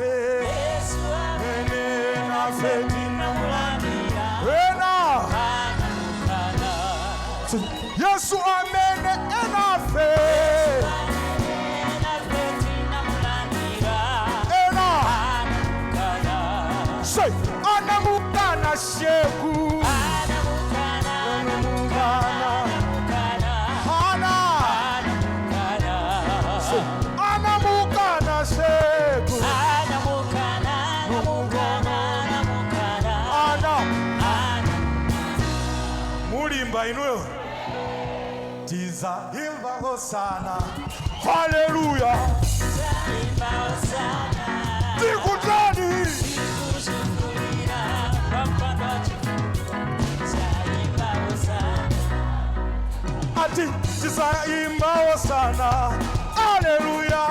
Enafe. Yesu Amene nafe tinamulandira Ena. anamukana. Yesu amene enafe. Enafe tinamulandira Ena. anamukana. Say, anamukana sheku. Anamukana, Anamukana. anamukana, Ana. anamukana. Say, anamukana sheku. Anamukana, anamukana, anamukana. Ana. Ana. Mulimba inuyo. Tizaimba hosana. Haleluya. Imba hosana. Tikutani. Kuzungulira pampando Imba hosana. Ati tizaimba hosana. Haleluya.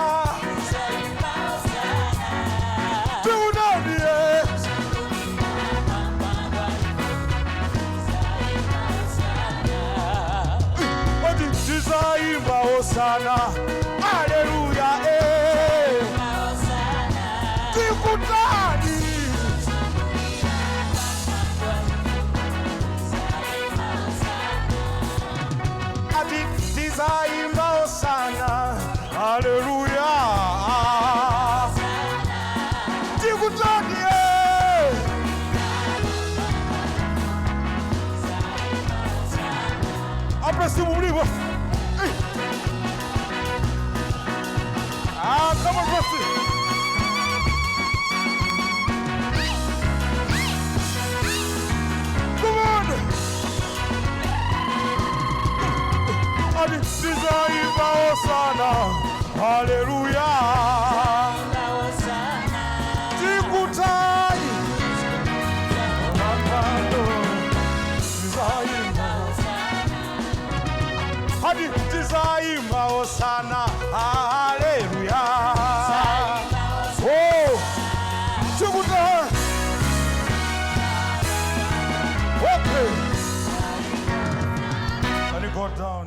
Imba hosana. Tikutani. Eh. Pampando Imba hosana. Ati tizaimba hosana. Haleluya. Eh. Imba hosana. Tikutani. Imba hosana. Ati tizaimba hosana. Haleluya. Tikutani. Eh. Apresimu mulipo. Eh. Ah, come on, Presi. Come on. Ati tizaimba hosana. Haleluya. Imba hosana. Tikutani. Tizaimba. Ati tizaimba hosana. Haleluya. Oh, tikutani. Okay. Can you go down?